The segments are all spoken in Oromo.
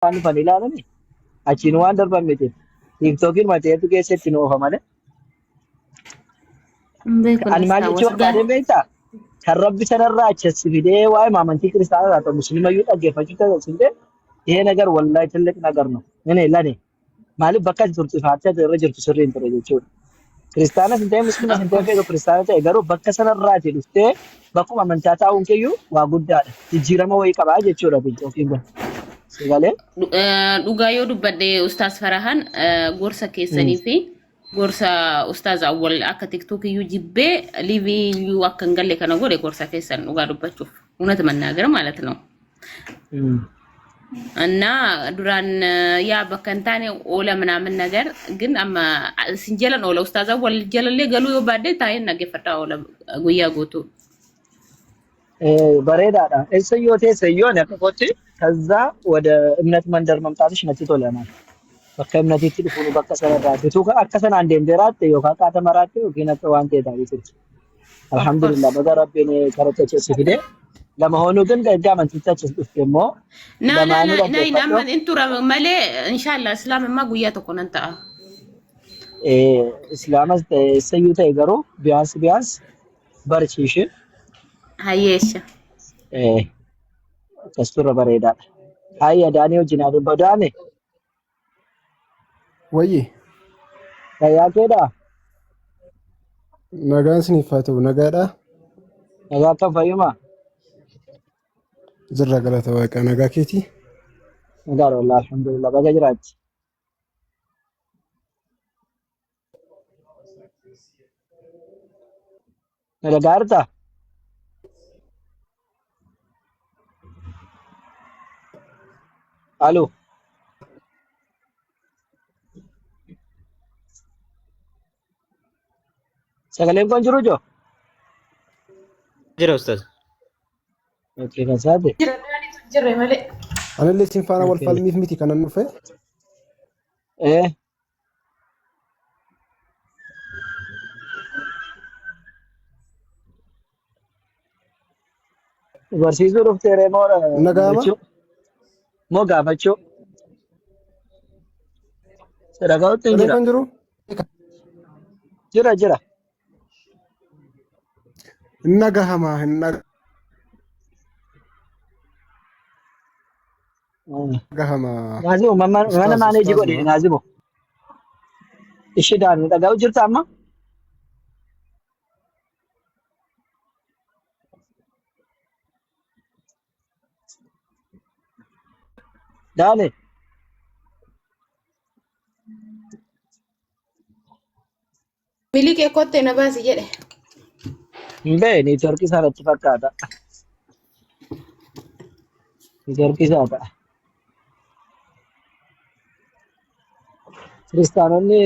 Waan dhufan ilaalani achiin waan darban miti. Tiiktookiin mateetu keessatti nu oofa malee. Hin beeku Ani maal jechuu nastaawwas gaa. barbaadeen beektaa? Kan rabbi sanarraa achi as fidee waa'ee amantii kiristaanaa irraa ta'u musliimayyuu dhaggeeffachuu taasisee ይሄ ነገር ወላሂ ትልቅ ነገር ነው። እኔ ለኔ maaliif bakka ati turte faatti ati irra jirtu sirrii hin ture jechuudha. Kiristaanas hin ta'e musliimas Of hin ta'e course. feetu kiristaana ta'e garuu bakka sanarraati dhuftee bakkuma amantaa taa'uun keeyyuu waa guddaadha. Jijjiirama wayii qabaa jechuudha tiiktookiin kun. Si galee? Dhugaa yoo dubbadhe Ustaaz Farahan gorsa keessanii fi gorsa Ustaaz Awwal akka TikTok iyyuu jibbee liivii iyyuu akka hin galle kana godhe gorsa keessan dhugaa dubbachuuf እውነት መናገር ማለት ነው። እና ዱራን ያ bakka hin taane oola ምናምን ነገር ግን amma sin jalan oola Ustaaz Awwal jalallee galuu yoo baadde taa'een dhaggeeffadhaa oola guyyaa guutuu. Bareedaadha. Eessayyoo teessayyoo ani akka kootti ከዛ ወደ እምነት መንደር መምጣትሽ natti tola. Bakka እምነቲtti dhufuun bakka sanarraati. Utuu akka sanaan deemtee raatte yookaan qaata maraatte yookiin akka waan ta'e taatee turte. Of Alhamdulillah course. baga rabbiin karatti achi fide. ለመሆኑ ግን ከእጅ amantiitti achis dhufte immoo Na na lamaanuu na na dhaggeeffadhu. amma in tura malee inshallah islaamummaa guyyaa tokko nan ta'a. Islaamas ta'e eessayyuu ta'e garuu biyaans biyaans barsiishi Hayyeesha. akkas turre bareedaadha. Hayya Daanii wajjin haa dubbatu. Daane Wayyi fayyaa keedhaa? nagaan isiniif haa ta'u nagaadhaa Nagaa akkam fayyumaa? jirra galata waaqa nagaa keetii Nagaadha wallah alhamdulillah baga jiraatti. Na dhagaa jirtaa? Aloo. Sagaleen kun jiru joo? Jira ustaz. Okay, kan saate. Jira daanitu jirre malee. Anillee isin faana wal Okay. falmiif miti kanan dhufe. Barsiisuu dhufteeree moo Nagaama gochuu moo gaafachuu? Sadarkaa hin sagaleen jira. kun jiru Jira jira. hin nagahama hin nagahama Naazimu mana ustaaz maaneejii godhe ustaazuma Naazimu. Ishee daanu dhagaa'u jirta amma? Daane. Miliqee kottee na baasi jedhe. Hin bee neetworkii isaa irratti fakkaata. Neetworkii isaa ta'a. Kiristaanonni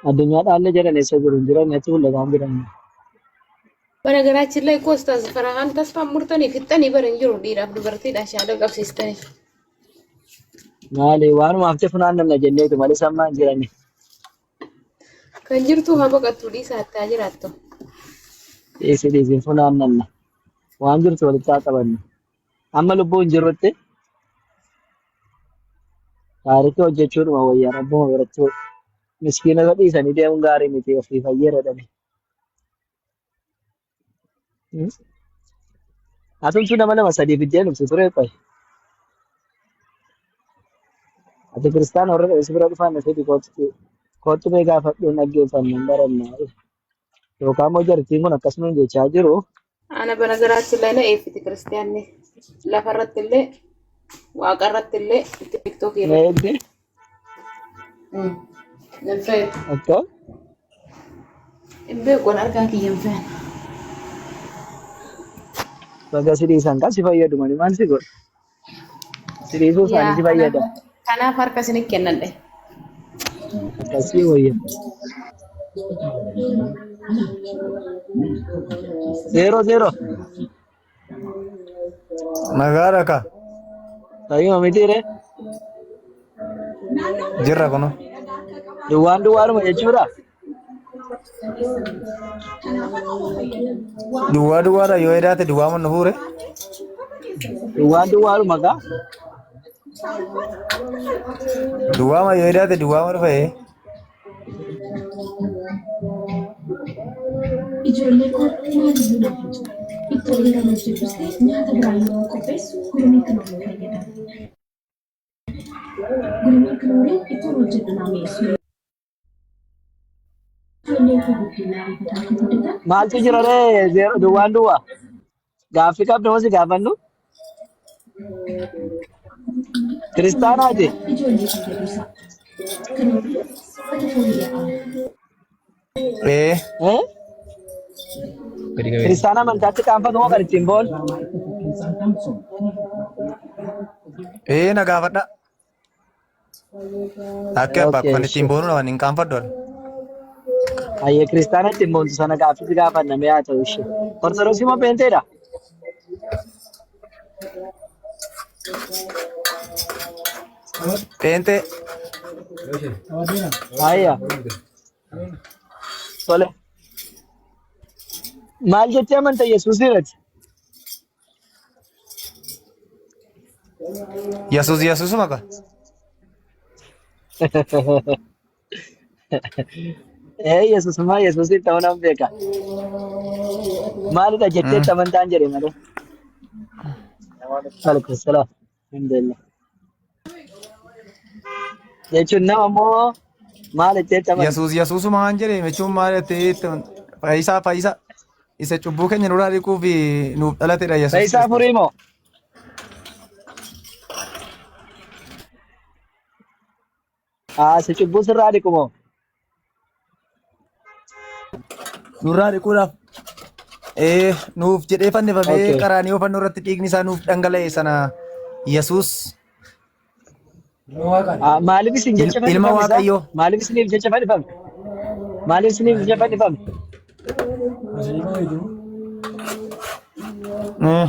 addunyaa dhaalle jedhan eessa jiru hin jiran natti mul'ataa hin jiran. በነገራችን ላይ እኮ ኡስታዝ ፈርሃን ተስፋ murtanii fixxanii bara hin jiru dhiiraaf dubartiidhaan shaada qabsiistanii. Maali waanuma haftee funaannamna jenneetu malee sammaa hin jirani. Kan jirtu haa baqattu dhiisaa itti haa jiraattu. Dhiisi dhiisi funaannamna. Waan jirtu walitti haa qabannu. Amma lubbuu hin jirrutti taarikii hojjechuudhuma wayyaa rabbuma biratti miskiina isa dhiisanii deemuun gaarii miti ofii fayyeera dhani. Atumtuu nama lama sadii fiddee dhuftu ture qoy. Ati kiristaana warra ta'e si bira dhufaan dhufee kootu kootu mee gaafadhuun dhaggeeffannu hin baranna. Yookaan immoo jartiin kun akkasuma jechaa jiru. Ana በነገራችን ላይ na eebbiti kiristaanni lafarratti illee waaqarratti illee tiktookii Na irratti. eegde Hin feetu. akka Hin beeku an argaa kiyya hin feene. baga si dhiisan kan si fayyadu malee maal si godhu? Si dhiisuu isaanii Yaa si fayyada. kanaaf harka isinit kennadhe. Akkasii wayya. Zeeroo zeeroo. Nagaadha ka. Fayyuma mitiire Jirra kuno. duwwaan duwwaanuma jechuudha. Duwwaa duwwaadha yoo edaate duwwaa mannu fuure. Duwwaan duwwaanuma kaa. Duwwaama yoo hidhaate duwwaama dhufa ee. Ijoollee koo maaliyyuu naaf hin jiru. Ittoo yeroon hojjedhus ta'e nyaata biraa yeroon qopheessu gurmii kiloorii fayyadama. Gurmii kilooriin ittoon hojjedhu naa mi'eessu. Ijoolleen koo guddinaa ariifataa akka guddatan Maaltu jira ree zeero duwwaan duwwaa? Gaaffii qabda moo si gaafannu? Kiristaanaati. Ijoollee fayyadu isaa. Kilooriin soorata fooyya'aa. Ee. Eh? Kiristaana amantaatti qaanfatu moo kan ittiin boonu? Ee na gaafadha. Akka abbaa Okay, kan ittiin sure. boonu waan hin qaanfadhu ani. Ayyee kiristaana ittiin boontu sana gaaffii si gaafanna mee haa ta'u ishee. Ortodoksii moo peenteedha? Pheenxee. Ayya. Tole. Maal jettee amanta Yesuus irratti? Yesuus Yesuusuma ka. Ee Yesuusummaa Yesuusiin ta'uu nan beeka. Maalidha jettee itti amantaan jedhe malee. Alaikum salaam. Alhamdulillah. Jechuun nama immoo maal jettee itti amanta? Yesuus Yesuusuma waan jedhe jechuun maal jettee itti fayyisaa fayyisaa isa cubbuu keenya nurraa dhiquuf nuuf dhalatedha Yesuus Fayyisaa Kiristoos. furii moo? Haa si cubbuu sirraa dhiqu moo? Nurraa dhiquudhaaf ee nuuf jedhee fannifamee Okay. qaraaniyo fannoo irratti dhiigni isaa nuuf dhangala'e sana Yesuus Ah, maaliif isin jecha ilma fannifame isaa? Waaqayyoo. Maaliif isiniif jecha fannifame? Maaliif isiniif jecha fannifame? Eh,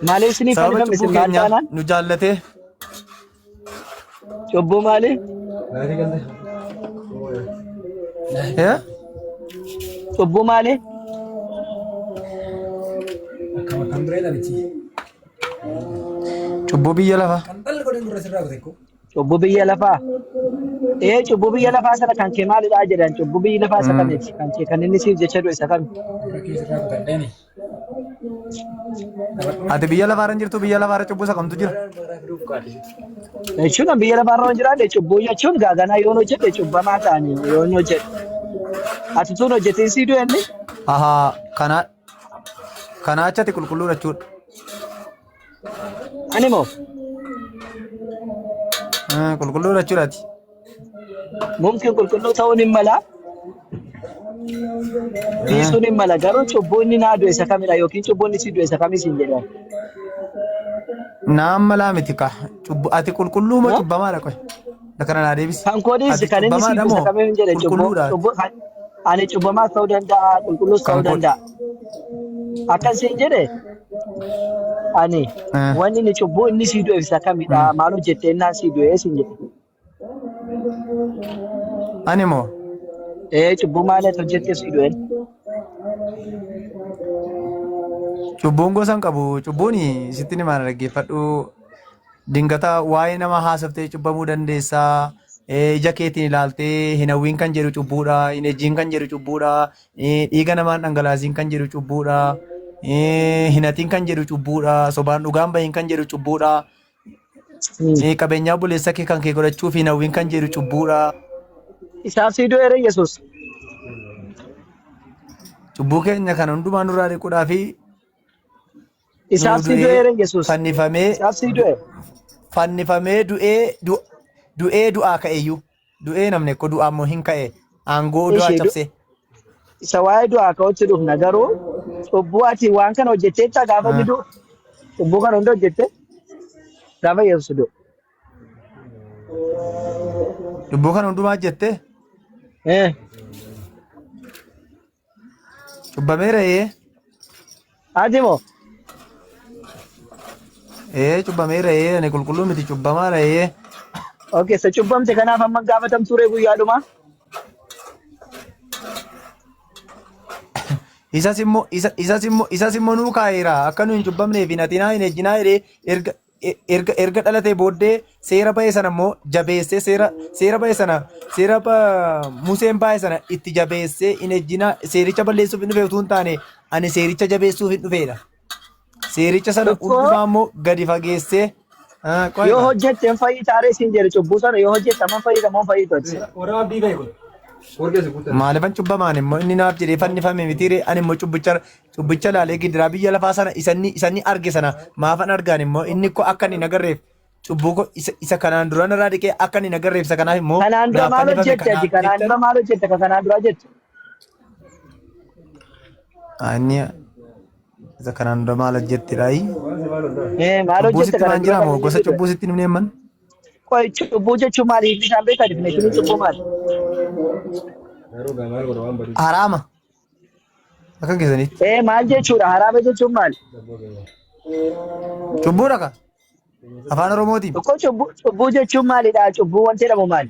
Maaliif isiniif Sababa fannifame cubbuu isin maal keenyaaf taanaan? nu jaallatee Cubbuu maali? Eh? Cubbuu maali? Cubbuu biyya lafaa. Cubbuu biyya lafaa. Ee cubbuu biyya lafaa sana kan kee maalidha jedhan cubbuu biyya lafaa isa kamiiti? Kan kee kan inni siif jecha du'e isa kami? Ati biyya lafaarra hin jirtu biyya lafaarra cubbuu isa kamtu jira? Jechuun an biyya lafaarra waan jiraadhe cubbuu jechuun gaaganaa yoon hojjedhe cubbamaa ta'anii yoon hojjedhe. Ati tun hojjetiin sii du'e inni? Ahaa kana kanaa achatti qulqulluudha jechuudha. Ani moo Qulqulluudha jechuudha ati. mumkin qulqulluu ta'uun hin mala dhiisuun hin mala garuu cubbuu inni naa du'e isa kamidha yookiin cubbuu inni sii du'e isa kamii siin jedhan. Naan malaa miti ka. Cubbu ati qulqulluu moo cubbamaadha qoy? Kana naa deebisi. Kan koo dhiisi Ati kan inni sii cubbamaadha du'e isa moo kamii hin jedhe cubbuu qulqulluudha ati? cubbuu ani cubbamaas ta'uu danda'a qulqulluus ta'uu Kan koo danda'a. Akkan siin jedhe ani wanni inni cubbuu inni sii du'e isa kamidha maal hojjette innaan sii du'e siin jedhe. Ani moo Ee cubbuu maal ati hojjette sii du'e. cubbuun gosa hin qabu. Cubbuun sitti ni maana dhaggeeffadhu. Dingata waa'ee nama haasoftee cubbamuu dandeessaa. Ija keetiin ilaaltee hin hawwiin kan jedhu cubbuudha. Hin ejjiin kan jedhu cubbuudha. Dhiiga namaan dhangalaasiin kan jedhu cubbuudha. Hin hatiin kan jedhu cubbuudha. Sobaan dhugaan bahiin kan jedhu cubbuudha. Qabeenyaa obboleessa kee kan kee godhachuuf hin hawwiin kan jedhu cubbuudha. Isaaf sii du'eera Yesuus. Cubbuu keenya kan hundumaa nurraa dhiquudhaa fi Isaaf nuu sii du'ee du'eera Yesuus. fannifamee Isaaf sii du'e. fannifamee du'ee du'ee du'aa ka'eyyuu du'ee namni akka du'aa immoo hin ka'e aangoo du'aa Ishee cabsee. Isa waa'ee du'aa ka'utti dhufna garuu cubbuu ati waan kana hojjetteetta gaafa inni du'u cubbuu kana hunda hojjette gaafa Yesuus du'u. Cubbuu kana hundumaa jettee Eh, cubbameera ee Ati moo ee cubbameera ee ani qulqulluu miti cubbamaadha ee okay isa cubbamte kanaaf amma gaafatamtuu ree guyyaadhuma. Isas immoo isa isas immoo isas immoo nuu kaa'eera akka nu hin cubbamneef hin hatinaa hin ejjinaa jedhee erga Erga dhalatee booddee seera ba'e sana immoo jabeessee seera ba'e sana seera Museen baa'e sana itti jabeessee hin ejjinaa seericha balleessuuf hin dhufe utuu hin taane ani seericha jabeessuuf hin dhufeedha. Seericha sana Tokko hundumaa immoo gadi fageessee qoy yoo kaa. hojjette hin fayyita aree siin jedhe cubbuu sana yoo hojjette amma fayyita moo hin fayyitu ati? Maalifan cubbamaan immoo inni naaf jedhee fannifame mitiire ani immoo cubbicha laalee gidiraa biyya lafaa sana isanni arge sana maafan argaan immoo inni koo akka inni hin agarreef cubbuu koo isa kanaan dura narraa dhiqee akka inni hin agarreef isa kanaaf immoo Kanaan dura naaf maal fannifame hojjette ati? kanaaf Kanaan jechan dura maal hojjette ka kanaan dura jettu? Ani isa kanaan dura maal hojjettedhaayi? Maal Cubbuu hojjette sitti kanaan maan dura jira kan moo inni gosa jedhu? cubbuu sitti himnee man? Qoy cubbuu jechuun maali? Hiikni isaan beektaa? Definition cubbuu maali? Haraama akka keessanitti. Maal jechuudha? Haraama jechuun maali? Cubbuudha ka afaan Oromootiin Tokko cubbuu jechuun maalidha? Cubbuu wanti jedhamu maali?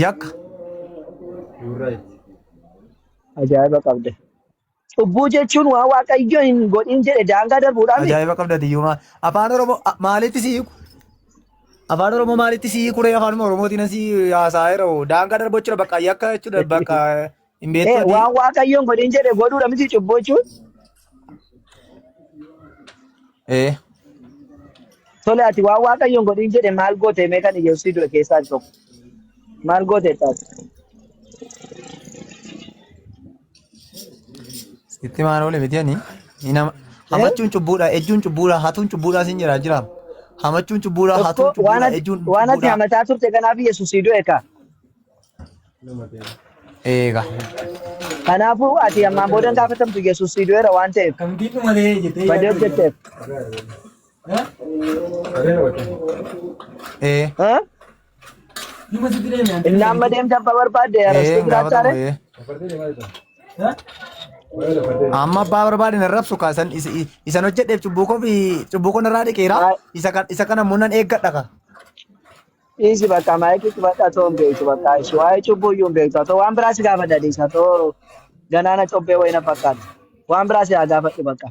Yakka. Ajaa'iba qabde. Cubbuu jechuun waan Waaqayyo hin godhin jedhe daangaa darbuudhaan miti. Ajaa'iba qabda diyyumaa. Afaan Oromoo maalitti si hiiku? Afaan Oromoo maalitti si hiiku ree? Afaanuma Oromootiin si haasa'aa yeroo daangaa darbu jechuudha bakka yakka jechuudha bakka hin beektu ati. Waan Waaqayyo hin godhin jedhe godhuudha miti cubbuu jechuun. Ee. Tole ati waan Waaqayyo hin godhin jedhe maal goote mee kan Yesuus du'e keessaa tokko? Maal goote taate? Sitti maal oole miti ani. Hamachuun cubbuudha, ejjuun cubbuudha, hatuun cubbuudha sin jira jira. Hamachuun cubbuudha, hatuun Tokko waan cubbuudha, ati ejjuun waan ati cubbuudha. hamataa turte kanaaf Yesuus du'e ka. Eega. Kanaafuu ati ammaan booda hin gaafatamtu Yesuus si du'eera waan ta'eef. Badee hojjetteef. Ee. Ha? Inni amma deemte abbaa barbaadde Ee arrastee hin gaafatamu jiraachaa ee. Amma abbaa barbaade na rabsu kaa isan isan hojjedheef cubbuu koo fi cubbuu koo narraa dhiqeera. Isa kana immoo nan eeggadha ka. Dhiisi bakka maayikii cufadhaa too hin beektu bakka ishee waa'ee cubbuu iyyuu hin beektu haa ta'u waan biraa si gaafadha dhiisa haa ta'u ganaana cobbee wayii na fakkaata waan biraa si haa gaafadhu bakka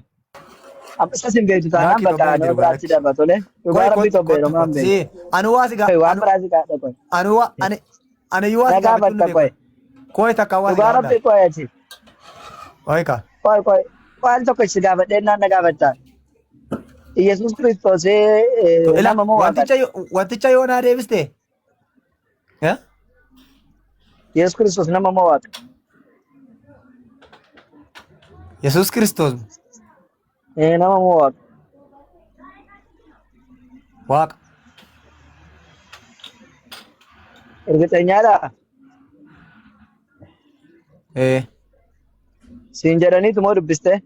amma isas hin beektu taanaan Laakki bakka tobbee hin nama jiru biraatti gaalakki. darba tole dhugaa Koi rabbii kottu tobbee kottu romaa hin kottu beektu si anu waa si Koi waan anu biraa si gaafadha koi anu waa ani ani waa na si gaafachuun gaafatta ni koi beeku. Koi takka waa si dhugaa gaafadha. rabbii koi ati Koi ka. koi koi waan tokko si gaafadhee naan na gaafatta Yesuus Kiristoos Ila nama moo waaqadha? wanticha yoo naa deebiste. Eh? Yesuus Kiristoos nama moo waaqa? Yesuus Kiristoos Nama moo waaqa? Waaqa. Ergixeenyaadha? Ee. Siin jedhaniitu moo dubbistee?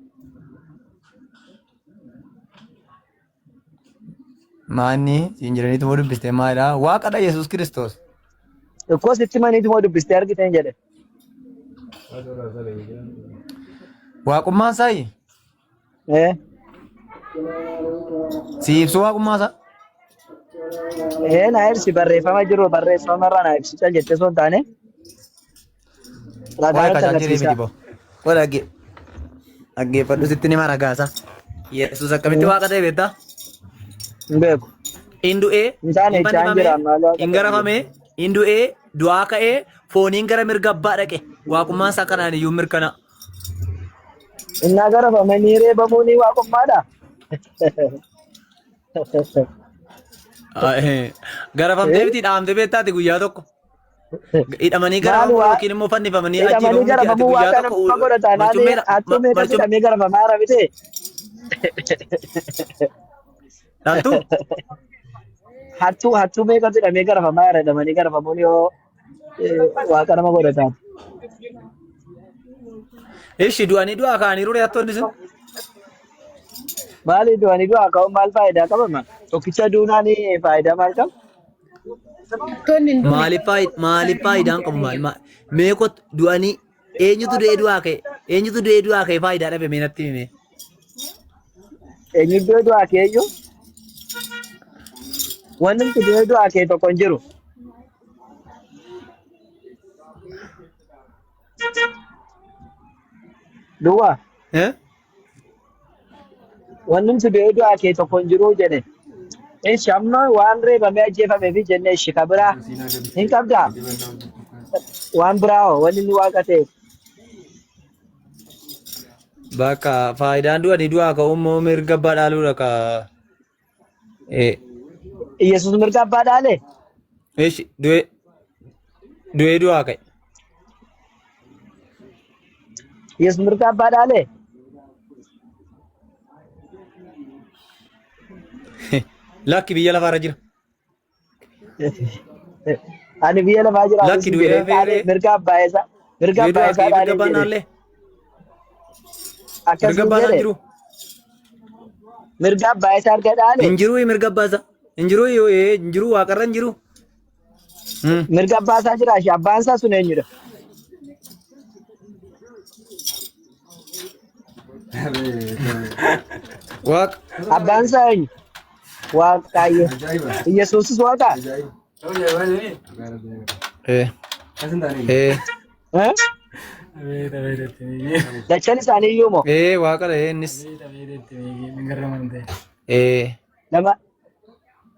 Maanni siin jedhaniitu moo dubbistee maalidha? Waaqadha Yesuus Kiristoos. Ikkoo sitti maniitu moo dubbistee argiteen jedhe. Waaqummaan isaa Eh, si ibsu waaqummaa isaa. Na ibsi barreeffama jiru barreeffama irraa na ibsi cal jettee osoo hin taane ragaa Waa'ee natti kasaa jiree miti agarsiisa. boo. Koo dhaggeeffadhu sitti nima ragaasa. Yesuus akkamitti waaqa ta'e beektaa? Hin beeku. In du'ee, Hin taane hin jechaa hin fannifamee, jira maal waaqa hin ta'e hin garafamee, in du'ee, du'aa ka'ee, fooniin gara mirga abbaa dhaqe. Waaqummaan isaa kanaan iyyuu mirkana. Innaa garafamanii reebamuun waaqummaadha. Garafamtee miti dhaamtee beektaati guyyaa tokko. Hidhamanii Maal garafamuu waa yookiin immoo fannifamanii hidhamanii ajjeefamuu miti ati garafamuu guyyaa waaqa tokko nama godha taanaan barcummeedha hattuu meeqas barcum hidhamee garafamaa jira miti. dhaltuu Hattuu meeqatu hidhamee garafamaa jira hidhamanii garafamuun yoo waaqa nama godha taate. Ishi du'anii du'aa ka'aniiru ree hattoonni sun. Maali du'anii du'aa ka'uun maal faayidaa qaba ma? Tokkicha duunaan faayidaa maal qaba? Hattoonni hin duune. Maaliif faayidaan qabu maal? Mee kottu du'anii eenyutu du'ee du'aa ka'e? Eenyutu du'ee du'aa ka'e faayidaa dhabe mee natti himi. Eenyu du'ee du'aa ka'e iyyuu? Wanni nuti du'ee du'aa ka'e tokko hin jiru. Duwwaa. Eh? Wannumti du'ee du'aa kee tokko hin jiru jedhe. Ishi amma waan reebamee ajjeefamee fi jennee ishi ka biraa hin qabdaa? Waan biraa hoo wanni inni waaqa ta'eef. Bakka faayidaan du'anii du'aa ka'uu immoo mirga abbaa dhaaluudha ka. Eh, Iyyasuus mirga abbaa dhaale? Ishi du'ee du'ee du'aa ka'e. Iyyasuus mirga abbaa dhaale? Lakki biyya lafaarra jira. Ani biyya lafaa jira Lakki sin du'ee jedhe dhaale hafeeree mirga abbaa isaa mirga du'ee abbaa du'aa isaa ka'ee mirga dhaaleen abbaan jedhe. dhaallee Akkas mirga sin abbaa isaan jedhe jiru. mirga abbaa isaa erga dhaale Hin jiru mirga abbaa isaa. Hin jiru hin jiru waaqarra hin jiru. Mirga abbaa isaa jira ishee abbaan isaa sun eenyudha? Waaqa. Abbaan isaa eenyu? Waaqayyo. Yesuusis waaqa? Eh. Eh. Eh? Dachaan isaanii iyyuu moo? Eh waaqadha innis. Eh. Lama